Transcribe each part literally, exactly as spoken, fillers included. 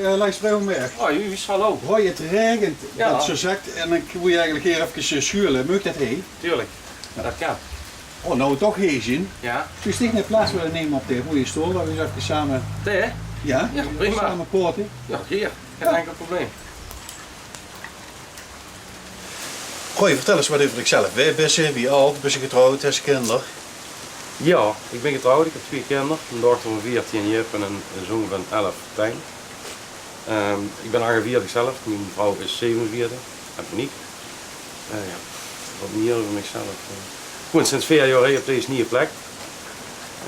Eh, Lex Breumberg. Hoi, Huus, hallo. Hoi, het regent. Ja. Det is zo zakt en dan moet je eigenlijk hier even schuilen. Mag dat hie? Tuurlijk, dat kan. Oh, nou we toch hie zien. Ja. Kun je dich in plaats willen nemen op de goede stoel, waar we eens even samen... Thee? Ja, ja, prima. Samen poten. Ja, hier. Geen enkel probleem. Goh, vertel eens wat over zichzelf. Wie bent je, wie oud, bent je getrouwd, heb je kinderen? Ja, ik ben getrouwd, ik heb twee kinderen. Een dochter van veertien, Jip, en een zoon van elf, Tijn. Ehm, ik ben achtenveertig zelf, mijn vrouw is zevenenveertig, en Monique. Eh, ja, wat meer over mezelf. Eh, ik woon sinds veer jaar hier op deze nieuwe plek.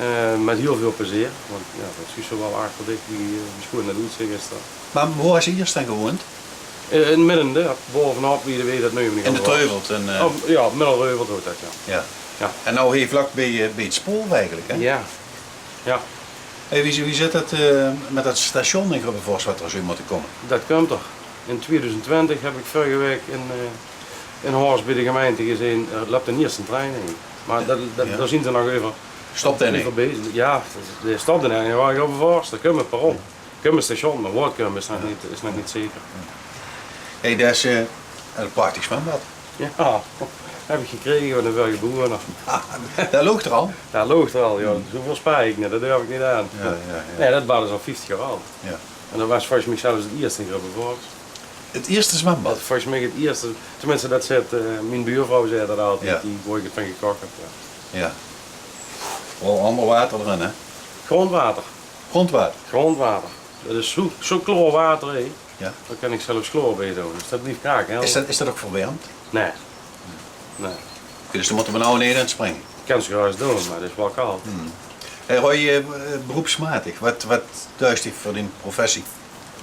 Eh, met heel veel plezier, want ja, dat is zo wel aardig dicht, die, eh, die schoen en oetzicht is dat. Maar waar is je eerst dan gewoond? Eh, in Midden, hè, bovenop, wie de weet dat nu niet. In de Treuvelt, en, eh, oh, ja, Middelreuvelt hoort dat, ja. Ja. Ja. En nou hier vlak bij, eh, bij het spoor eigenlijk, hè? Ja. Ja. Hey, wie, wie zit het, eh, met dat station in Grubbevors wat er zou moeten komen? Dat komt er. In tweeduizend twintig heb ik vorige week in, eh, in Horst bij de gemeente gezien, er loopt een eerste trein in. Maar dat, dat, ja, daar zien ze nog over. Stopt er niet? Over bezig. Ja, die stopt er niet. Ja, Grubbevors, daar komt het perron. Kummer station, maar woord kummer is nog niet, is nog niet zeker. Hey, dat is, eh, een prachtig zwembad. Ja, heb ik gekregen van de vorige bewoner. Daar lag er al? Daar lag er al, ja. Zo'n verspreking, dat durf ik niet aan. Ja, ja, ja. Nee, dat bad is al vijftig jaar oud. Ja. En dat was volgens mij zelfs het eerste in Grubbevors. Het eerste zwembad? Dat is volgens mij het eerste, tenminste, dat zegt, eh, mijn buurvrouw zei dat altijd, ja, die, waar ik het van gekocht heb. Ja. Ja. Wel allemaal water erin, hè? Grondwater. Grondwater? Grondwater. Dat is zo, zo klaar water, hè. Ja. Daar kan ik zelfs chloor bij doen. Dus dat blijft kraken, hè. Is dat, is dat ook verwarmd? Nee. Nee. Oké, dus dan moeten we nou in Nederland springen. Ik kan ze juist doen, maar dat is wel koud. Hmm. Hey, Roy, eh, beroepsmatig, wat, wat duist dich voor die professie?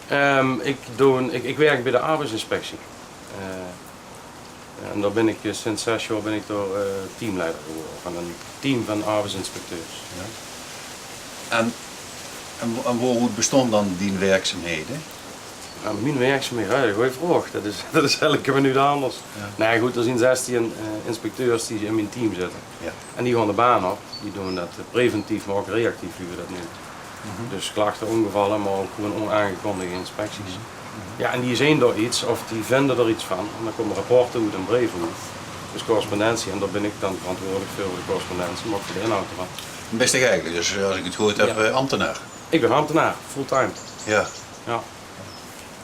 Ehm, ik, doon, ik, ik werk bij de arbeidsinspectie. Eh, Ja, en daar ben ik, eh, sinds zes jaar ben ik daar, eh, teamleider geworden van een team van arbeidsinspecteurs. Ja. En, en, en waaroet bestond dan die werkzaamheden? Ja, mijn werkzaamheden, ja, goeie vraag. Dat is, dat is elke minuut anders. Ja. Nee, goed, er zijn zestien, eh, inspecteurs die in mijn team zitten. Ja. En die gaan de baan op. Die doen dat, eh, preventief, maar ook reactief, wie we dat noemen. Mhm. Dus klachten, ongevallen, maar ook gewoon onaangekondigde inspecties. Mhm. Ja, en die zien daar iets of die vinden er iets van. En dan komen rapporten uit en brieven uit. Dus correspondentie, en daar ben ik dan verantwoordelijk voor, voor de correspondentie, maar ook voor de inhoud ervan. Bist dich eigenlijk, dus, eh, als ik het goed heb, ja, eh, ambtenaar? Ik ben ambtenaar, fulltime. Ja. Ja.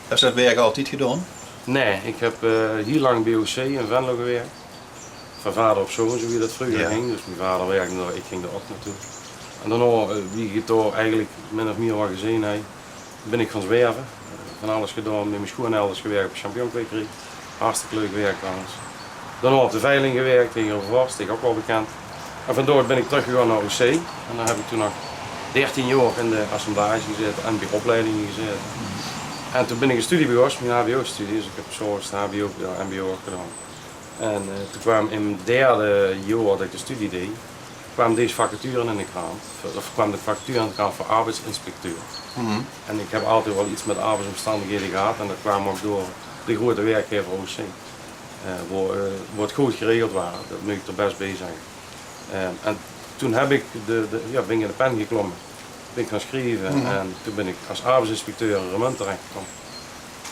Heb je dat werk altijd gedaan? Nee, ik heb, eh, heel lang bij O C in Venlo gewerkt. Van vader op zoon, zo wie dat vroeger, ja, ging. Dus mijn vader werkde daar, ik ging daar ook naartoe. En daarna, eh, wie ik het daar eigenlijk min of meer wel gezien heb, ben ik gaan zwerven. Eh, van alles gedaan, met mijn schoon elders gewerkt op een champignonkwekerij. Hartstikke leuk werk trouwens. Daarna op de veiling gewerkt, tegen Vast, die ik ook wel bekend. En vandoor ben ik teruggegaan naar O C. En daar heb ik toen nog dertien jaar in de assemblage gezeten en bij opleidingen gezeten. En toen ben ik een studie begonnen, mijn H B O-studie. Dus ik heb zoals het H B O, ja, M B O ook gedaan. En, eh, toen kwam in het derde jaar dat ik de studie deed, kwam deze vacature in de krant. Of kwam de vacature in de krant voor arbeidsinspecteur. Mhm. En ik heb altijd wel iets met arbeidsomstandigheden gehad. En dat kwam ook door de grote werkgever O C. Eh, waar, eh, waar het goed geregeld was, dat moet ik er best bij zeggen. Eh, en toen heb ik de, de, ja, ben ik in de pen geklommen. Ben ik gaan schrijven, mhm, en toen ben ik als arbeidsinspecteur in Remunj terechtgekomen.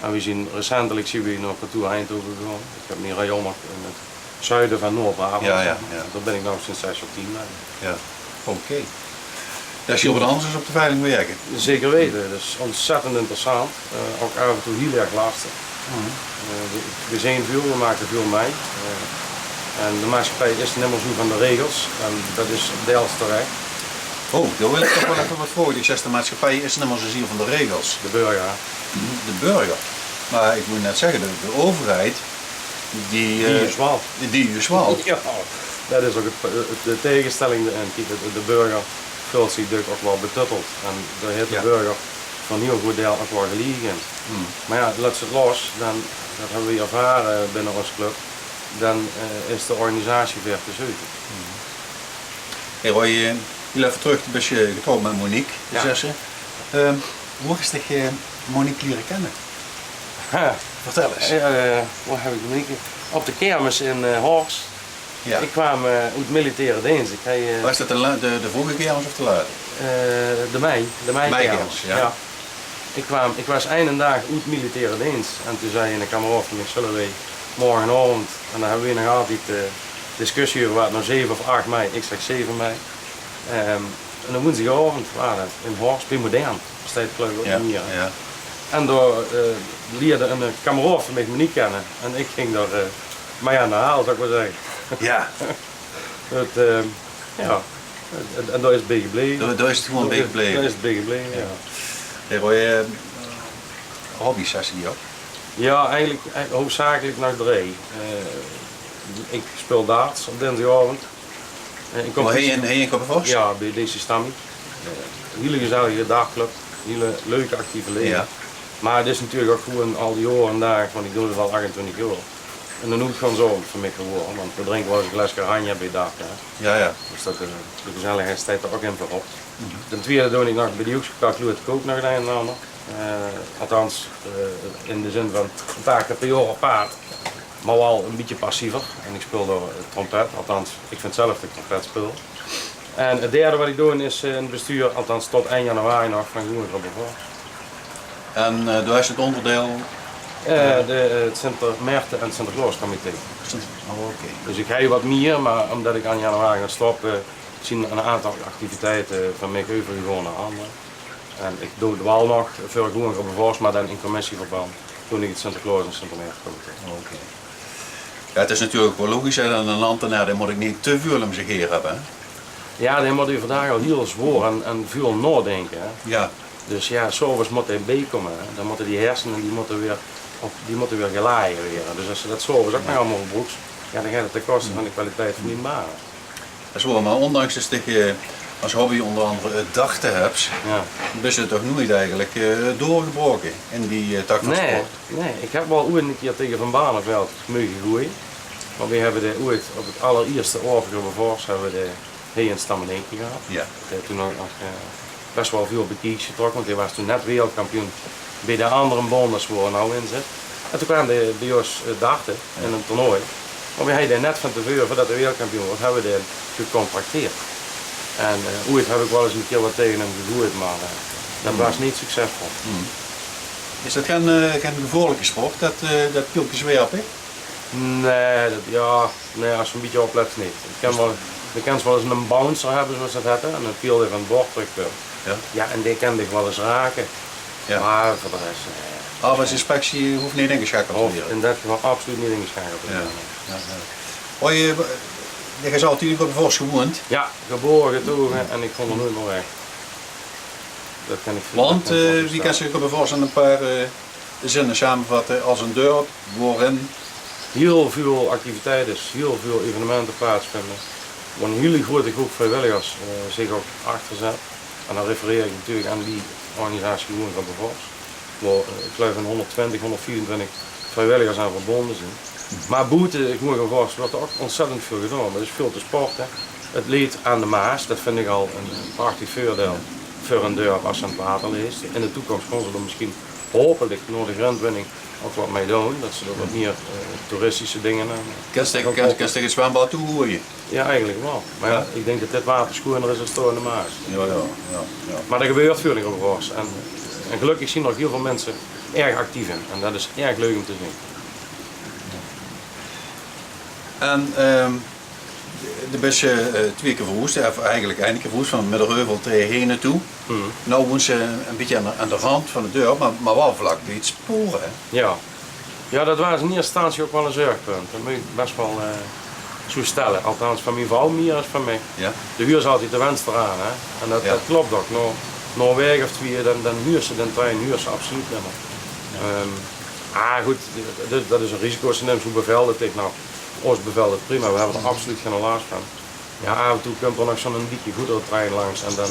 En we zien recentelijk zien we naar kantoor Eindhoven gegaan. Ik heb mijn rayon in het zuiden van Noord-Brabant, ja, ja, zeg maar. Ja. Daar ben ik nou sinds zes jaar teamleider. Ja, oké. Dat is heel wat anders dan op de veiling werken. Zeker weten, dat is ontzettend interessant. Eh, ook af en toe heel erg lastig. Mhm. Eh, we, we zien veel, we maken veel mee. Eh, en de maatschappij is nimmer zo van de regels. En dat is deels terecht. Oh, daar wil ik toch wel even wat vragen. Ik zeg, de maatschappij is nimmer zozeer van de regels. De burger. De burger. Maar ik moet net zeggen, de, de overheid, die, die, eh, is wel, die is wel. Ja, dat is ook het, het, de tegenstelling erin. Kijk, de, de burger voelt zich natuurlijk ook wel betutteld. En daar heeft de, ja, burger van heel goed deel ook wel gelijk in. Hmm. Maar ja, laat ze het los, dan, dat hebben we ervaren binnen ons club, dan, eh, is de organisatie weer te zeuken. Hmm. Hey Roy, eh, heel even terug, toen ben je getrouwd met Monique, ja, zes, hè? Ehm, hoe is dich, eh, Monique leren kennen? Ha. Vertel eens. Eh, hoe heb ik Monique? Op de kermis in, eh, Horst. Ja. Ik kwam, eh, uit militaire dienst. Ik, eh, was dat de, la- de, de vroege kermis of de late? Eh, de mei. De meikermis, meikermis, ja. Ja. Ik kwaam, ik waas eine daag oet militaire deens en toen zag eine kameraod van mich: "Zulle weej morgenaovend," en dao hebbe weej nog altied, eh, discussie euver, waat 't noe, zeve of ach mei, ik zeg zeve mei. Ehm, en op woensdigaovend waas 't in Horst, beej Modern, bestaet geluif ik ouk neet mier, hè. En dao, eh, lierde eine kameraod van mich mich kenne en ik ging dao, eh, mei aan de haal, zal ik maar zegge. Ja. 't, eh, ja. En, en dao is 't beej gebleve. Dao, dao is 't gewoen beej gebleve. Dao is 't beej gebleve, ja. Hey Roy, eh, hobby's, zes se die ouk? Ja, eigelik, eigelik hoofdzakelik nog drie. Eh, ik speul darts op dinsdigaovend. Eh, ik kom precies, hie in Kop-en-Vors? Ja, beej D C Stammi. Eh, ein hiel gezellige dartclub, hiel leuke, actieve leje. Ja. Maar 't is natuurlik ouk gewoen al die jaore en daag, want ik doon 't al achtentwintig jaor, ein oetgaansaovend veur mich gewaore, want we drinke waal ens ein glaeske Oranje beej dart, hè. Ja, ja. Dus dat, eh, de gezelligheid steit d'r ouk in veurop. Ten twiede doon ik nog beej de Hoekse Kakloert kook nog 't ein en anger. Eh, althans, eh, in de zin van ein paar kier per jaor op paad, maar waal ein bietje passiever. En ik speul dao, eh, trompet, althans, ik vind zelf dat ik trompet speul. En 't derde wat ik doon is, eh, in 't bestuur, althans tot ein januari nog, van Gewoen Grubbevors. En, eh, dao is 't oonderdeil? Eh, de, eh, 't Sintermeerte en Sinterklaoscomité. Oh, oké. Dus ik hei wat mier, maar omdat ik aan januari gaon stoppe, zien ein aantal activiteite van mich euvergegaon nao andere. En ik doon 't waal nog veur Gewoen Grubbevors, maar dan in commissieverband doon ik 't Sinterklaos- en Sintermeertecomité. Oké. Ja, 't is natuurlik waal logisch, hè, ein ambtenaar, dae mót ik neet te väöl um zich haer hebbe, hè? Ja, dae mót euverdaag al hiel zwaor en, en väöl naodinke, hè. Ja. Dus ja, 's aoves mót dae beejkómme, hè. Dan mótte die hersene, die mótte weer op, die mótte weer gelaje waere. Dus as se dat 's aoves ouk nog allemaol verbroeks, ja, dan geit 't ten koste van de kwaliteit van dien baan. Dat is waor, maar ondanks dat se, eh, as hobby ónger angere 't darte höbs, ja, bis se toch noeit eigelik, eh, doorgebraoke in die, eh, tak van sport. Nae, nae, ik höb waal oeit ein kier taege Van Barneveld meuge goeaje. Want weej höbbe d'r oeit op 't allerierste Aovesjaor beej Vors höbbe weej d'r hie in Stammeneke gehad. Ja. Eh, toen nog, nog, eh, bes waal väöl bekieks getrokke, want dae waas toen net wereldkampioen beej de andere baan es wo 'r now in zit. En toen kwaam dae beej ós, eh, darte in ein toernooi. Mer weej hawwe dae net van te veure, veurdat 'r wereldkampioen woort, hawwe weej dae gecontracteerd. En, eh, oeit höb ik waal ens ein kier wat taege 'm gegoeid, mer, eh, dat waas neet succesvol. Is dat gen, eh, gen gevaorlike sport, dat, eh, dat pielkeswerpe? Nae, dat, ja, nae, as se ein bietje oplets neet. Ik ken waal, ik ken waal ens eine bouncer höbbe, zoeas ze dat hètte, en ein piel dae van 't bord trökkump. Ja. Ja, en dae kan dich waal ens rake. Ja. Mer veur de res, nae. Arbeidsinspectie hoof neet ingesjakeld te waere? In dat geval absoluut neet ingesjakeld te waere. Ja, ja. Hoi, eh, dich höbs altied in Grubbevors gewoend? Ja, gebaore, getoge en ik gaon d'r noeit mier weg. Dat kan ik... Want, eh, wie kens se Grubbevors in ein paar, eh, zinne samevatte? As ein dörp woerin hiel väöl activiteit is, hiel väöl evenemente plaatsvinde, wo ein hiel groete groep vriewilligers, eh, zich ouk achter zet. En dan refereer ik natuurlik aan die organisatie Gewoen Grubbevors, wo, eh, ik geluif ein hónderdtwintig, hónderdvierentwintig vriewilligers aan verbonde zien. Mer boete Gewoen Grubbevors wuurt d'r ouk ontzettend väöl gedaon. D'r is väöl te sporte. 't Leet aan de Maas, dat vind ik al ein, ein prachtig veurdeil veur ein dörp as se aan 't water lees. In de toekóms gaon ze d'r misschien haopelik nao de grintwinning ouk wat mei doon, dat ze d'r wat mier, eh, toeristische dinger aan, eh, kens dich, kens dich 't zwembad toegoeaje? Ja, eigelik waal. Mer ja, ik dink dat dit water sjoeaner is as dao in de Maas. Ja, ja, ja, ja. Mer d'r gebeurt väöl in Grubbevors. En, en gelökkig zien d'r ouk hiel väöl minse erg actief in. En dat is erg leuk um te zien. En, ehm, de bis, eh, twieë kier verhoesd, of eigelik eine kier verhoesd, van Midderheuvel tree Hene toe. Now woens se ein bietje aan de, aan de rand van 't dörp, mer, mer waal vlak beej 't spoor, hè? Ja. Ja, dat waas in ierste instantie ouk waal ein zörgpunt. Dat mót ik bes waal, eh, zoe stelle. Althans, van mien vrouw mier as van mich. Ja. De huurs altied de wenster aan, hè. En dat, dat klop ouk. Nao, nao ein waek of twieë, dan, dan huurs se den trein, huurs se absoluut nimmer. Ja. Ehm, ah, good, dat, dat is ein risico, se nims, hoe bevelt 't dich now? Ós bevelt 't prima, we höbbe d'r absoluut geine las van. Ja, aaf en toe kump d'r nog zoe'n dikke goederentrein langs en dan,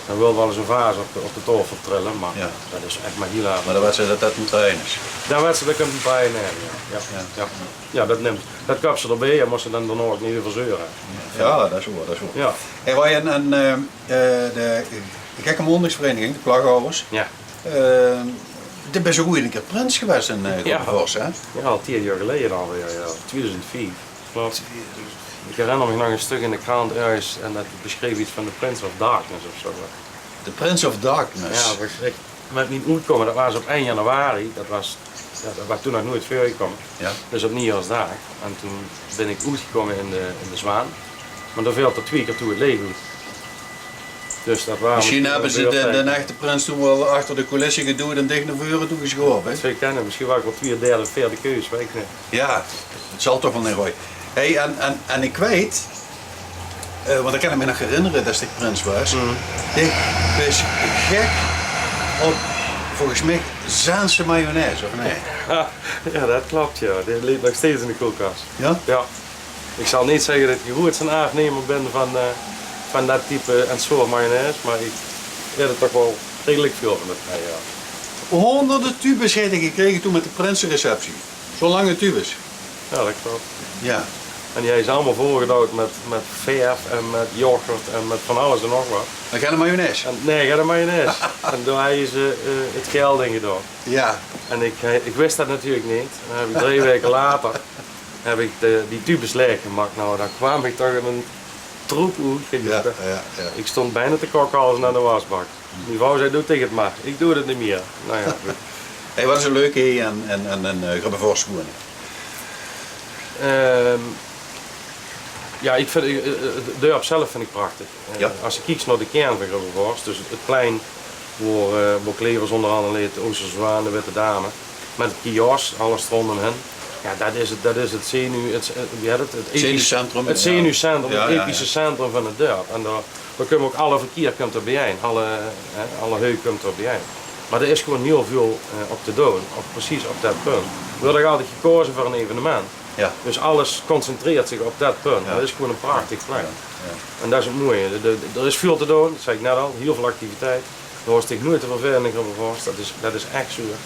dan wil waal ens ein vaas op de, op de taofel trille, mer dat is ech mer hiel aaf en toe. Mer dan wets se dat dat ein trein is. Dan wets se, dao kump ein trein aan, ja. Ja, ja. Ja, dat nims, dat köps se d'rbeej en mós se dan daonao ouk neet euver zeure. Ja, dat is waor, dat is waor. Ja. Hey, Roy, en, en, eh, eh, de Gekke Maondigsvereniging, de Plagouwers, eh, doe bis ouk oeit ein kier prins gewaes in, eh, Grubbevors, hè? Ja, al tieën jaor geleje alweer, ja. Twieëdoezend vief. Klop. Ik herinner mich nog ein stök in de krant örges en dat besjreef get van de Prince of Darkness of zoe. De Prince of Darkness? Ja, dat waas ech, Mit mien oetkómme, dat waas op ein januari, dat waas, jao, dat waas toen nog noeit veurgekómme. Jao. Dus op Niejaorsdaag. En toen bin ich oetgekómme in de, in de Zwaan. Mer dao veel d'r twieë kier toe 't leech oet. Dus dat waas mesjien höbbe ze de, de echte prins toen waal achter de coulisse gedoewd en dich nao veure toe gesjove, hè? Dat zou kónne, mesjien waas ich waal twieë derde, veerde keus, weit ich neet. Jao, 't zal toch waal neet, Roy. Hey, en, en, en ich weit, eh, want ich kan mich nog herinnere det ich prins waas. Dich bis gek op, volges mich, Zaanse mayonaise, of neet? Jao, dat klop, jao. Die ligk nog steeds in de koelkas. Jao? Jao. Ich zal neet zègke dat ich de groetste aafnemer bin van, eh, van dat type en soort mayonaise, mer ich haet d'r toch waal redelik väöl van, jao. Hóngerde tubes haet 'r gekrege toen mit de prinsereceptie. Zo'n lange tubes. Jao, dat klop. Jao. En die haet ze allemaol volgedouwd mit, mit verf en mit yoghurt en mit van alles en nog wat. Mer gein mayonaise? En, nae, gein mayonaise. En dao haet ze, eh, 't geld in gedaon. Jao. En ich, eh, ich wis dat natuurlik neet. Dan höb ich drie waeke later höb ich de, die tubes laeg gemaak. Nou, dao kwaam ich toch in ein troep oet. Jao, jao, jao. Ich stóng bekans te kakhalze aan de wasbak. Mien vrouw zag: "Doot dich 't mer, ich doon 't neet mieë." Nou jao, good. Hey, wat is 't leuke hie aan, aan, aan, aan, eh, Grubbevors wone? Ehm, jao, ich vinj, eh, eh, 't dörp zelf vinj ich prachtig. Eh, jao. Es se kieks nao de kern van Grubbevors, dus 't plein wao, eh, wao Clevers ónger angere leet, Oosterse Zwaan, de Witte Dame, mit 't kiosk, alles róndjóm. Jao, dat is 't, dat is 't zenu-, 't, eh, wie hèt 't? 't Episch-, zenuwcentrum, 't jao. Zenuwcentrum, jao, 't jao, epische centrum van 't dörp. En dao Dao kump ouch alle verkier kump d'r biejein, alle, hè, alle heu kump d'r biejein. Mer d'r is gewoon hiel väöl, eh, op te doon, op, precies op dat punt. Weurt ouch altied gekaoze veur ein evenement. Jao. Dus alles concentreert zich op dat punt. Jao. Dat is gewoon ein prachtig plein. Jao, jao. En dat is 't mooie. De, de, d'r is väöl te doon, dat zag ich net al, hiel väöl activiteit. Dao hoofs dich dich noeit te vervele in Grubbevors. Dat is, dat is ech zoe.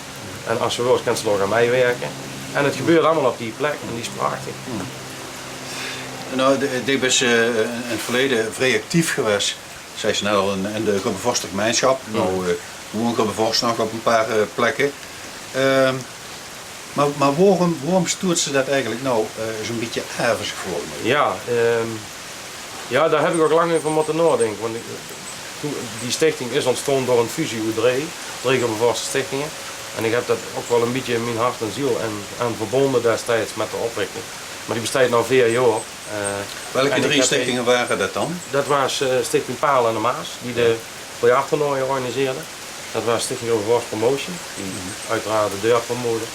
En es se wils, kins se d'r ouch aan meiwirke. En 't gebeurt allemaol op die plek en die is prachtig. Hm. Nou, de, de bis, eh, in 't verleje vrie actief gewaes. Zeis se net al, in, in de Grubbevorster gemeinsjap. Hm. Nou, eh, woon Grubbevors nog op ein paar, eh, plekke. Ehm, mer, mer waorum, waorum stoot se dat eigelik nou, eh, zoe'n bietje aaf, es ich vraoge maag? Jao, ehm, jao, dao höb ich ouch lang euver mótte naodinke. Want ich, toen, die stichting is óntstaon door ein fusie oet drie, drie Grubbevorster stichtinge. En ich höb dat ouch waal ein bietje in mien hart en ziel en, aan verbónje destieds mit de oprichting. Mer die besteit nou veer jaor. Eh, welke drie stichtinge wore dat dan? Dat waas, eh, Stichting Paerel aan de Maas, die de biljarttoernooie organiseerde. Dat waas Stichting Grubbevors Promotion, die oeteraard 't dörp promote.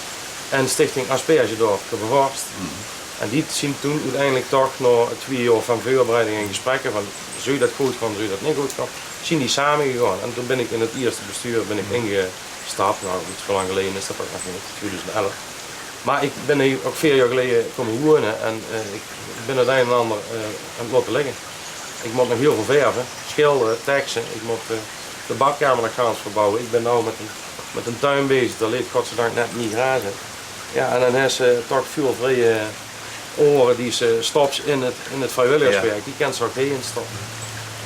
En Stichting Aspergedörp Grubbevors. En die zien toen oeteindelik toch, nao twieë jaor van veurbereiding en gesprekke van, zów dat good gaon, zów dat neet good gaon, zien die samegegange. En toen bin ich in 't ierste bestuur bin ich ingestap. Nou, good, zoe lang geleje is dat ouch nog neet, twieëdoezend elf. Mer ich bin hie ouch veer jaor geleje kómme wone en, eh, ich bin 't ein en anger, eh, aan 't laote ligke. Ich mót nog hiel väöl verve, sjildere, tekse. Ich mót, eh, de badkamer nog gans verbouwe. Ich bin nou mit ein, mit ein tuin bezig, dao ligk godzijdank net mie graas in. Jao, en dan höbs se toch väöl vrieje aore die se stops in 't, in 't vriewilligerswerk. Jao. Die kins se ouch hie-in stoppe.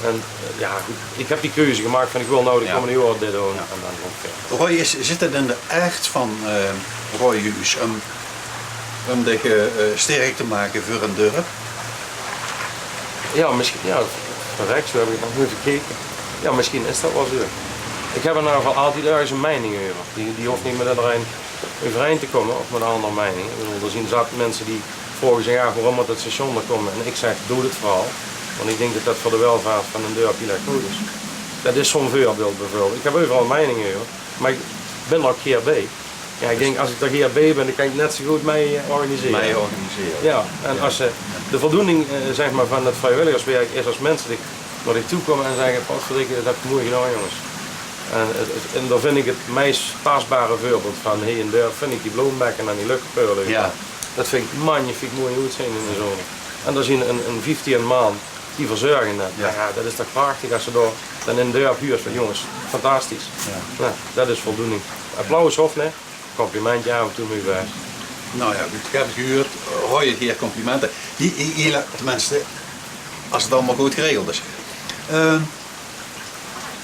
En, eh, jao, good, ich höb die keuze gemaak van, ich wil nou de kómmende jaore dit doon. Jao. En dan gaon ich wiejer. Roy, is, zit 't in de aard van, eh, Roy Huus óm, óm dich, eh, eh, sterk te make veur ein dörp? Jao, mesjien, jao, verrek, zoe höb ich 't nog noeit bekeke. Jao, mesjien is dat waal zoe. Ich höb in eder geval altied örges ein meining euver. Die, die hoof neet mit ederein euverein te kómme of mit ein anger meining. Ich bedoel, d'r zien zat minse die vraoge zich aaf: "Waorum mót dat station d'r kómme?" En ich zèk: "Doot 't veural." Want ich dink dat dat veur de welvaart van ein dörp hiel erg good is. Dat is zoe'n veurbeeld bieveurbeeld. Ich höb euveral meininge euver, mer ich bin d'r ouch gaer bie. Jao, ich dink, es ich d'r gaer bie bin, dan kan ich net zoe good mei, eh, organisere. Mei organisere. Jao, en es, eh, de voldoening, eh, zeg mer, van dat vriewilligerswerk is es minse die nao dich toe kómme en zègke: "Potverdikke, dat höb geer mooi gedaon, jónges." En 't, 't, en dao vin ich 't meis pasbare veurbeeld van hie in 't dörp, vin ich die Bloombekken en die Lukkepeule. Jao. Dat vin ich magnifiek mooi oetzeen in de zone. En dao zien ein, ein vieftieën man die verzörge dat. Jao. Jao, dat is toch prachtig es se dao dan in 't dörp huurs van: "Jónges, fantastisch." Jao. Jao, dat is voldoening. Applaus hoof neet. Complimentje aaf en toe maag bès. Nou jao, good, ich höb 't gehuurd. Roy, gaer complimente. Hie, hie, hie, tenminste, es 't allemaol good geregeld is. Ehm,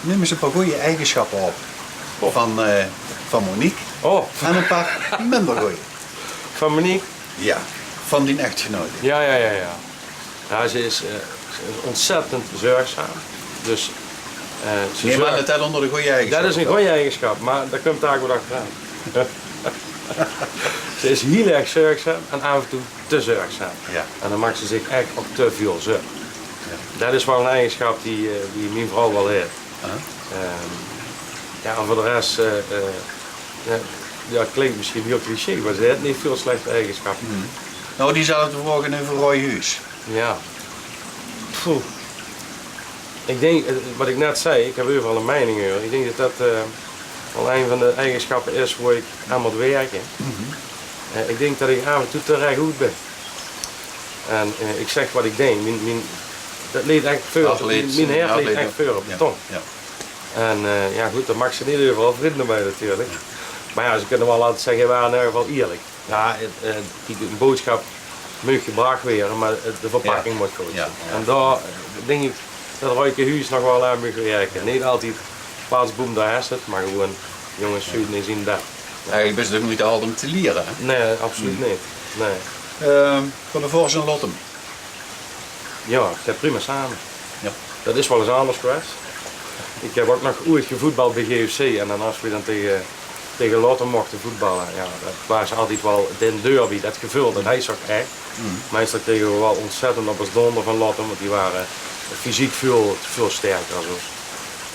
neum ins ein paar gooj eigensjappe op van, eh, van Monique. Oh. En ein paar minder gooj. Van Monique? Jao, van dien echtgenote. Jao, jao, jao, jao. Jao, ze is, eh, ze is ontzettend zörgzaam. Dus, Eh, ze Neem aan zorg- det det ónger de gooj eigesjap Det is ein vèlt. Gooj eigesjap, mer det kump dao good achteraan. Ze is hiel erg zörgzaam en aaf en toe te zörgzaam. Jao. En dan maak ze zich ech ouch te väöl zörg. Jao. Det is waal ein eigesjap die, eh, die mien vrouw waal haet. Aha. Ehm, jao, en veur de res, eh, eh, jao, jao, 't klink mesjien hiel cliché, mer ze haet neet väöl slechte eigesjappe. Mhm. Noe, diezelfde vraog euver Roy Huus. Jao. Poeh. Ik dink, eh, wat ik net zag, ik heb euveral een meining euver. Ik dink det det, eh, waal ein van de eigesjappe is wo ik aan mót wirke. Eh, ik dink det ik aaf en toe te rech oet bin. En, eh, ik zeg wat ik dink. Mien, mien, det leet ech veur, mien, mien hert leet ech veur op beton. En, eh, jao, good, dao maaks se neet euveral vrinde mei natuurlik. Mer jao, ze kinne waal altied zegge: "Waas in eder geval ierlik." Jao, eh, kiek, ein boodsjap maag gebrach waere, mer, eh, de verpakking mót good zeen. Jao, jao. En dao, eh, dink ik det Royke Huus nog waal aan maag wirke. Neet altied: "Patsboem, dao is 't", mer gewoen: "Jónges, zuut neet in det." Eigelik is 't ouch neet te hard óm te liere, hè? Nae, absoluut neet. Nae. Ehm, veur de Vors in Lottum. Jao, 't geit prima same. Jao. Det is waal ins anders gewaes. Ik heb ouch nog oeit gevoetbald bie G F C en dan as we dan tege, tege Lottum mochte voetballe, jao, det waas altied waal de derby, det geveul, det heis se ouch ech. Meistal krege we waal ontzettend op ós donder van Lottum, want die ware fysiek väöl, väöl sterker as ós.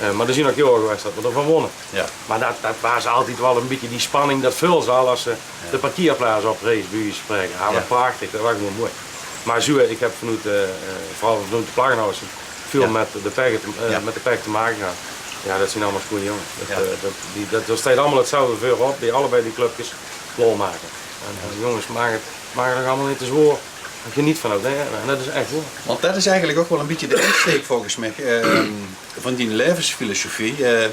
Eh, mer d'r zien ouch jaore gewaes det we d'r van wónne. Jao. Mer det, det waas altied waal ein bietje die spanning, det veulde ze al as ze de parkeerplaats oprees, bie wieze van spraeke. Jao, waat prachtig, det waas gewoen mooi. Mer zoe, ik heb vanoet, eh, eh, veural vanoet de Plaggenhouwers väöl mit de pech te, eh, mit de pech te make gehad. Jao, det zien allemaol sjoen jónges. Det, eh, det, die, det, d'r steit allemaol 'tzelfde veurop, bie allebei die clubkes lol make. En, en jónges, maak 't, maak 't uch allemaol neet te zwaor. En geniet van 't, hè. En det is ech waor. Want det is eigelik ouch waal ein bietje de insteek volges mich, ehm, van die laevesfilosofie. Eh,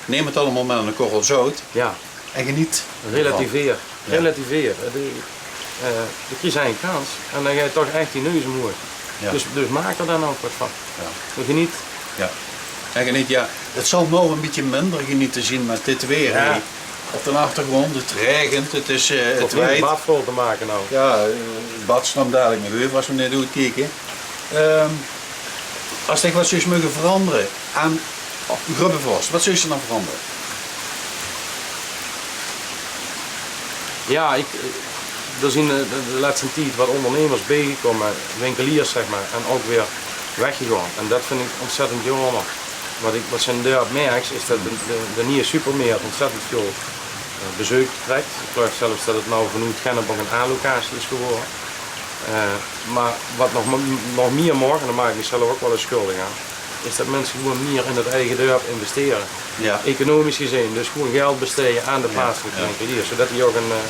Neem 't allemaol mit ein korrel zout. Jao. En geniet d'rvan. Relativeer. Jao. Relativeer. De, eh, de kriegs ein kans en dan geis se toch ech die neus omhoeg. Jao. Dus, dus maak d'r dan ouch get van. Jao. En geniet. Jao. En geniet, jao. 't Zal noe ein bietje minder geniete zien mit dit weer, hè. Op d'n achtergróndj, 't raegent, 't is, eh, 't wied. Bad vol te make noe. Jao, eh, 't bad strump dalik nog euver as we neet good kieke. Ehm, as se get zóws moge verangere aan Grubbevors, waat zóws se dan verangere? Jao, ik, eh, d'r zien, eh, de, de lètste tied waat óngernemers biejekómme, winkeliers, zeg mer, en ouch weer weggegaon. En det vind ik ontzettend jaomer. Waat ik, waat se in 't dörp merks, is det de, de, de nieje supermert ontzettend väöl, eh, bezeuk trèk. Ik geluif zelfs det 't noe vanoet Gennep ouch ein A-locatie is gewore. Eh, mer waat nog, nog mier maag, en dao maak ik mich zelf ouch waal ins sjöldeg aan, is det minse gewoen mier in 't eige dörp investere. Jao. Economisch gezeen, dus gewoen geld besteie aan de plaatselike winkeliers, zoedet die ouch ein, eh,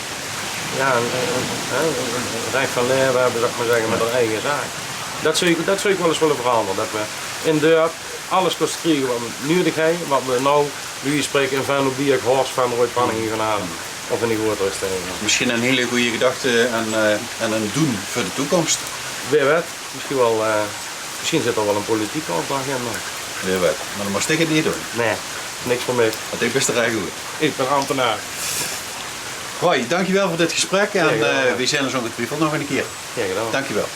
jao, ein, ein, ein, ein rech van laeve höbbe, zal ik mer zègke, mit häör eige zaak. Det zów ik, det zów ik waal ins wille verangere, det we in 't dörp alles kóste kriege waat we nudig höbbe, waat we noe, bie wieze van spraeke, in Venlo, Bieëk, Horst, Venroj, Panninge gaon haole. Of in de groeatere stedje. Mesjien ein hiel gooj gedachte en, eh, en ein doen veur de toekóms. Wae weit, mesjien waal, eh, mesjien zit d'r waal ein politieke opdrach in, mer. Wae weit, mer dan mós se 't neet doon. Nae, niks veur mich. Want ich bin d'r eigelik good. Ich bin ambtenaar. Roy, dankjewel veur dit gesprek en, eh, we zeen ós óngetwiefeld nog ein kier. Gaer gedaon. Dankjewel.